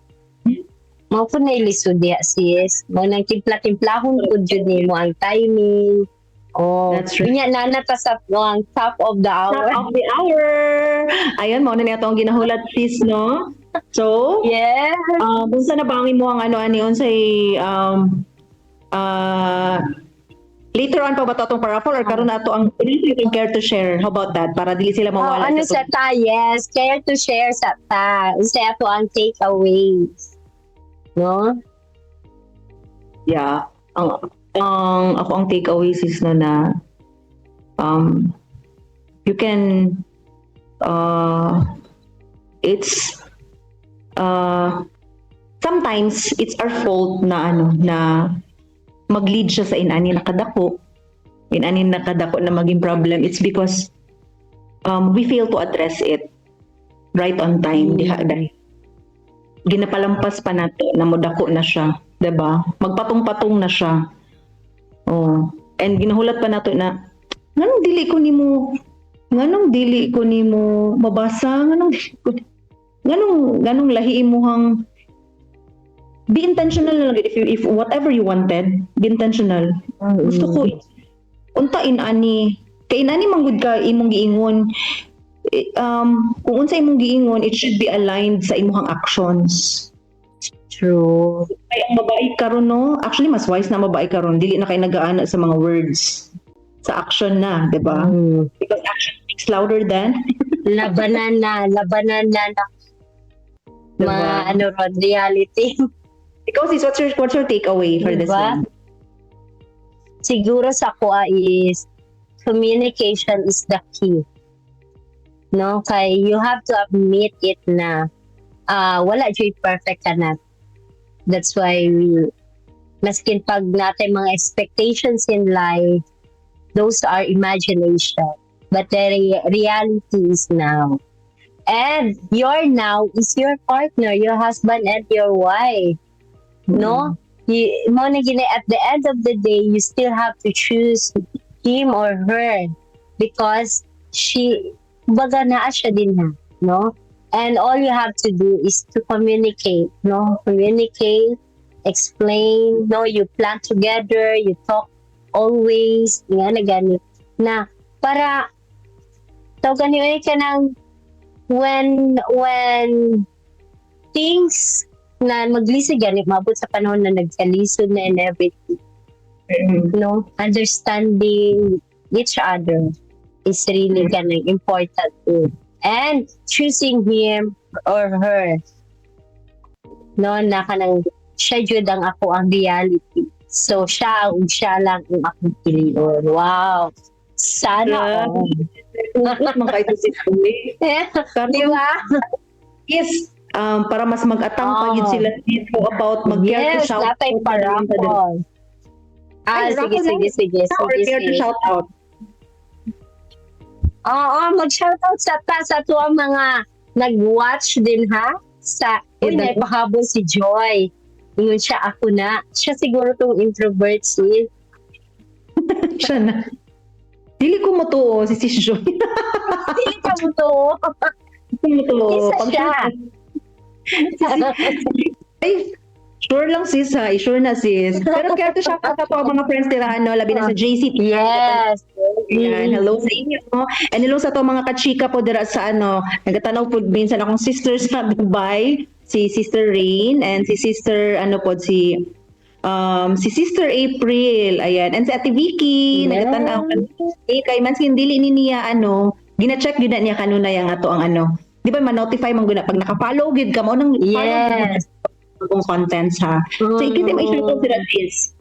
Mao pud na ilisod diha, sis. Mao nang timpla-timplahon pud jud nimo ang timing. Oh, That's right. Unya na na ta sa, no, ang top of the hour. Top of the hour. Ayun, mao na niya ang ginahulat, sis, no? So, unsa na ba ang imo ang ano ani, unsay later on pa ba to atong paraffle or karon na ato ang you can care to share? How about that, para dili sila Oh, mawala ano sa ta? Yes, care to share sa ta. Unsa ato ang takeaways? No? Yeah, ang ako ang takeaways is, no, na you can it's sometimes it's our fault na ano na mag-lead siya sa inani nakadako na maging problem. It's because we fail to address it right on time diha dahil ginapalampas pa nato na modako na siya, 'di ba? Magpatong-patong na siya. Oh, and ginahulat pa nato na nganong dili ko nimo mabasa, nganong lahi imuhang. Be intentional na lang if whatever you wanted, be intentional. Gusto ko Unta inani kay inani man gud ka imong giingon. Eh, kung unsa imong giingon, it should be aligned sa imong actions. True. Ay, ang babae karon, no, actually mas wise na ang babae karon, dili na kay nagaana sa mga words, sa action na, di ba? Because action speaks louder than Labanan na na Diba? mga ano ron, reality. Ikaw, sis, what's your takeaway for this Diba? one? Siguro sa kuha is communication is the key. No? Kay you have to admit it na wala jud perfect ka na. That's why we maskin pag natin mga expectations in life, those are imagination. But the reality is now. And your now is your partner, your husband and your wife. No? You, mo na gini, at the end of the day, you still have to choose him or her because she, baga naa siya din na, no? And all you have to do is to communicate, no? Communicate, explain, no? You plan together, you talk always, nga na gani, na para, tawag gani, ka ng, when things na maglisod gani, maabot sa panahon na nagkalisod na and everything, no? Understanding each other is really kanang important too. And choosing him or her, no, na kanang siya jud ang ako ang reality. So siya ug siya lang ang akong pilion. Wow. Sana all. Mga ito si Di ba? Yes, para mas mag-atang pa yun sila dito about mag-care to Yes, shout natay out. pa-raffle. Ah, Ay, sige, raffle sige, sige, or sige, care to sige. shout out. Oo, mag-shoutout sa ta sa tuwang mga nag-watch din ha. Sa, uy, Yeah, naipahabol si Joy. Ingon siya, ako na. Siya siguro tong introvert, sis. Siya na. Dili ko mo si Sis Joy. Dili ka mo to. Dili ko mo Isa siya. Ay, sure lang, sis, ha. Sure na, sis. Pero care to shout out sa to mga friends nila, ano, labi na sa JCT. Yes. Ayan, hello sa inyo. And hello sa to mga kachika po dira sa ano, nagatanaw po minsan akong sister sa Dubai, si Sister Rain and si Sister ano po si Sister April, ayan. And si Ate Vicky, nagatanaw. Eh, kay man dili ni niya ano, gina-check gyud na niya kanunay ang ato ang ano. Di ba ma-notify man guna pag naka-follow gyud ka mo nang follow contents ha. So ikita mo i-share sila, sis.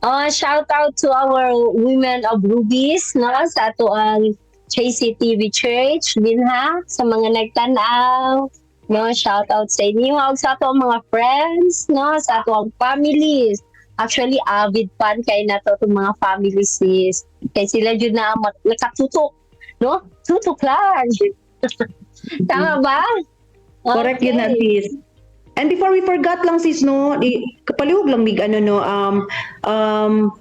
Oh, shout out to our Women of Rubies, no, sa ato ang JCTV Church din ha, sa mga nagtanaw, no, shout out sa inyo ug sa ato ang mga friends, no, sa ato ang families. Actually, avid fan kay nato itong mga families, sis. Kay sila jud na ang nakatutok, no? Tutok lang. Tama ba? Correct yun na, Okay. sis. And before we forgot lang, sis, no, kapalihog lang mig ano, no,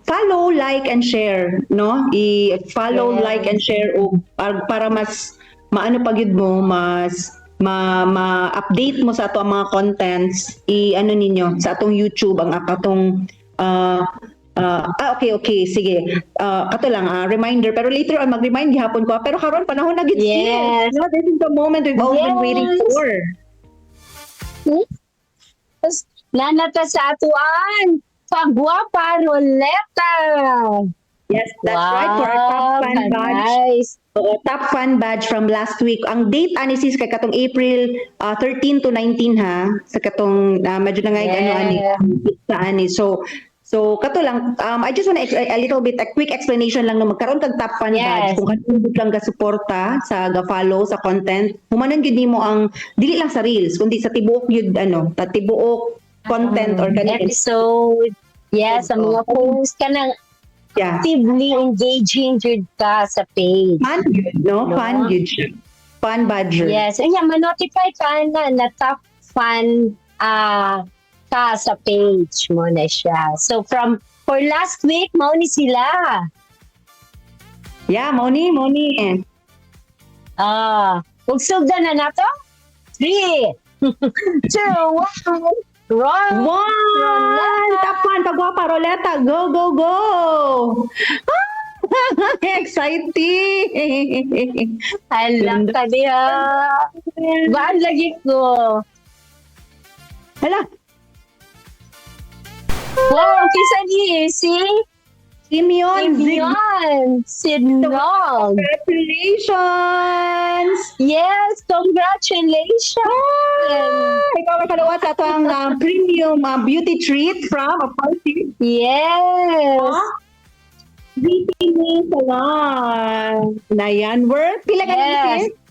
follow, like and share, no? I-follow, like and share o para mas maano pa gyud mo, mas ma ma-update mo sa ato ang mga contents, i ano ninyo sa atong YouTube ang atong okay, sige. Kato lang, reminder, pero later on mag-remind gihapon ko. Pero karon panahon na gid, sis. No, this is the moment we've all been waiting for. Nanata sa atuan. Pagwapa Roleta. Yes, that's right, for our top fan badge. Nice. Oo, top fan badge from last week. Ang date ani, sis, kay katong April 13 to 19 ha, sa katong medyo na ngay ano ani sa ani. So kato lang, I just wanna a little bit a quick explanation lang no, magkaroon kag top fan badge kung kanindot lang ga suporta sa ga follow sa content, humanan gyud nimo ang dili lang sa reels kundi sa tibuok gyud ano, ta tibuok content or kaning Episode. Yes, sa mga post ka nang actively engaging jud ka sa page. Fun gyud, no? No? Fun gyud siya. Fun badger. Yes, and yeah, ma-notify ka na na top fan ka sa page mo na siya. So from for last week, mao ni sila. Yeah, mao ni, mao ni. Ah, ug sugdan na nato. Three, two, one, roll. One! Top fan, pagwapa, Roleta. Go, go, go! Ah! Exciting! Hala ka diha. Baan lagi ko. Hala, Wow, kisa ni si Simeon Zig. Simeon Sinog. Congratulations! Yes, congratulations! Ikaw ang kalawa sa ato ang premium beauty treat from, of course, Yes! Beauty Me Salon. Nayan, worth? Pila ka Yes. yes.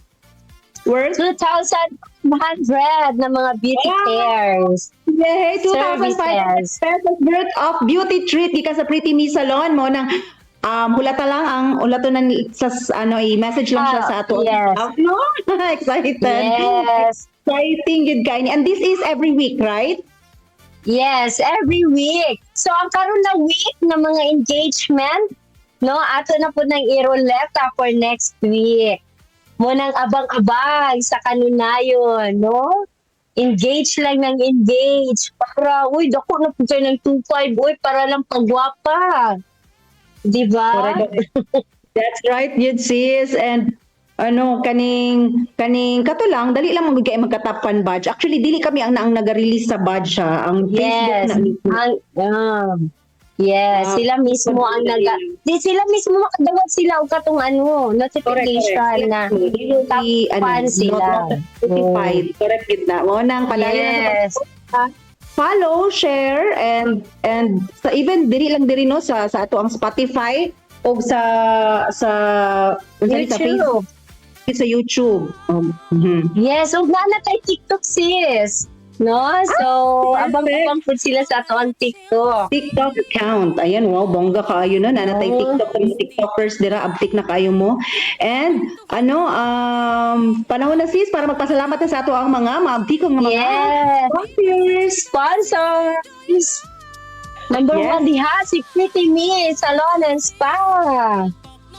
Worth? 2,100 na mga beauty cares. Yay! 2,500 Services. pesos worth of beauty treat gikan sa Pretty Me Salon mo nang hulata lang ang hulato na sa ano, i-message lang siya Ah, sa ato. yes. No? Excited. Yes. Exciting yun kayo. And this is every week, right? Yes, every week. So ang karon na week ng mga engagement, no, ato na po ng i-roulette for next week. Mo nang abang-abang sa kanunayon, no? Engage lang ng engage para uy dako na po kayo ng 2.5, uy, para lang pagwapa. Di ba? Correct. That's right, yun sis. And ano, kaning kaning kato lang, dali lang magigay magka-top fan badge. Actually, dili kami ang naang naga-release sa badge ha. Ang Facebook Yes. na mismo. Ang yes, Ah, sila mismo ang naga di sila mismo makadawat sila og katong ano, notification na They will top be, ano, fan sila. Notified. Correct yun na. Mo nang padayon na sa Yes. follow, share and sa even diri lang diri no sa ato ang Spotify o sa YouTube. Facebook, sa YouTube. Yes, ug naa na tay TikTok, sis. No? So, Ah, perfect. abang-abang pud sila sa ato ang TikTok. TikTok account. Ayan, wow, bongga kaayo no. Nanatay Oh. TikTok ang TikTokers dira, abtik na kayo mo. And ano, panahon na sis para magpasalamat na sa ato ang mga maabtik ang mga sponsors. Sponsors. Number 1 diha si Pretty Me Salon and Spa.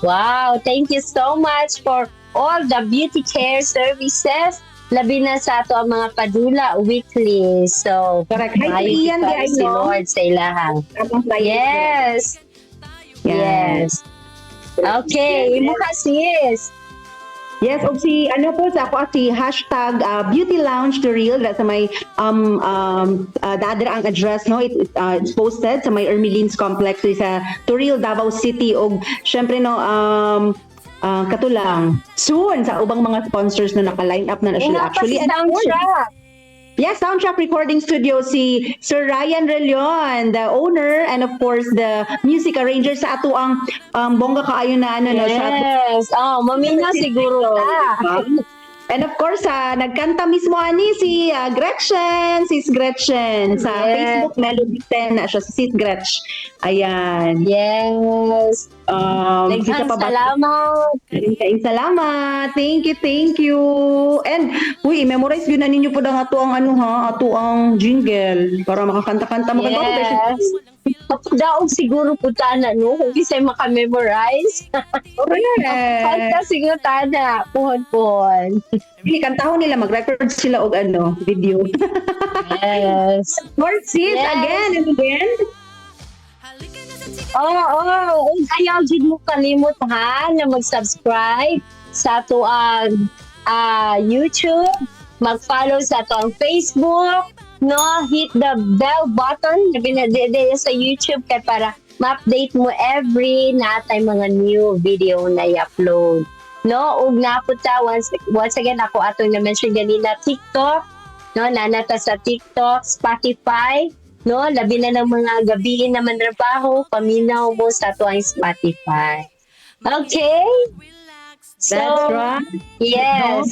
Wow, thank you so much for all the beauty care services. Labi na sa ato ang mga padula weekly. So, Correct. Hi, maayo Ian, gid di ay, si no? Lord sa ilaha. Atong client. Yes. Yan. Yes. Okay, imo ka, sis. Yes, og si ano po sa ako si #BeautyLoungeThe Real sa may dadra ang address no, it's posted sa may Ermelines Complex sa Toril, Davao City. Og syempre no, katulang soon sa ubang mga sponsors na naka-line up na, na sila Una pa actually. si And of course, Soundtrack. yes, Soundtrack Recording Studio, si Sir Ryan Relion, the owner and of course the music arranger sa ato ang bongga kaayo na ano no sa ato. Yes. Oh, mamina siguro ta. And of course, nagkanta mismo ani si Gretchen, sis Gretchen sa Facebook Melody 10 na siya, si Sis Gretch. Ayan. Yes. Isa Daghang pa ba? salamat. Daghang salamat. Thank you, thank you. And uy, i-memorize yun na ninyo po ang ato ang ano ha, ato ang jingle para makakanta-kanta mo. Yes. Daog siguro po tana, no? Kung kisa'y makamemorize. Correct. Kanta siguro tana. Puhon-puhon. Hindi, kantahon nila, mag-record sila og ano, video. Yes. Lord sis, again and again. Oo, oh, oh. Ayaw jud mo kalimot ha na mag-subscribe sa ato ang YouTube, mag-follow sa ato ang Facebook, no, hit the bell button labi na di, di, sa YouTube kay para ma-update mo every natay mga new video na i-upload. No, ug napud ta once again ako atong na-mention ganina TikTok, no, nanata sa TikTok, Spotify, no, labi na ng mga gabi naman trabaho, paminaw mo sa ato ang Spotify. Okay? So, That's right. Yes.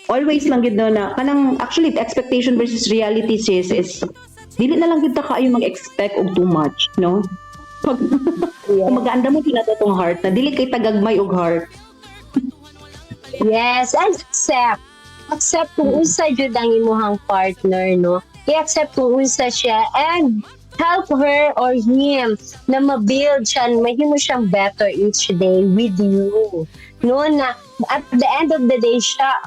Always lang gid no na kanang actually expectation versus reality sis is dili na lang gid ta kaayo mag-expect og too much, no? Pag kung magaanda mo sila tong heart na dili kay tagagmay og heart. Yes, and accept. Accept kung unsa jud ang imuhang partner, no? I-accept kung unsa siya and help her or him na ma-build siya, mahimo siyang better each day with you. No, na at the end of the day,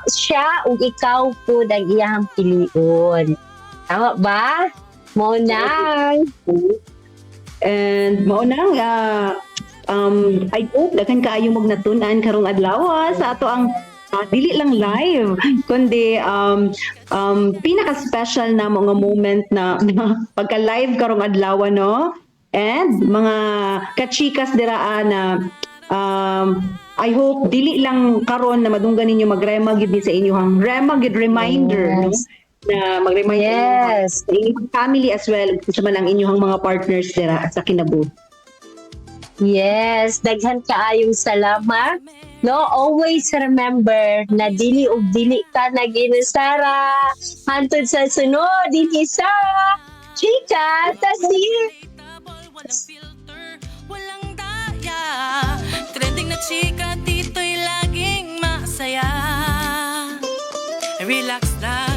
siya ug ikaw po ang iyang piliun. Tama ba? Mo nang. And mao nang I hope daghan kaayo mog natun-an karong adlaw sa ato ang dili lang live kundi pinaka-special na mga moment na pagka live karong adlaw, no? And mga kachikas dira na I hope dili lang karon na madunggan ninyo, magrema gid ni sa inyong rema gid reminder, no, na mag-remind sa inyong family as well sa man ang inyong mga partners dira sa kinabuhi. Yes, daghan kaayong salamat. No, always remember na dili ug dili ka nag-inusara. Hantod sa sunod, dinhi sa Chika Ta Sis. Walang filter, walang daya. Trending na chika, dito'y laging masaya. Relax lang.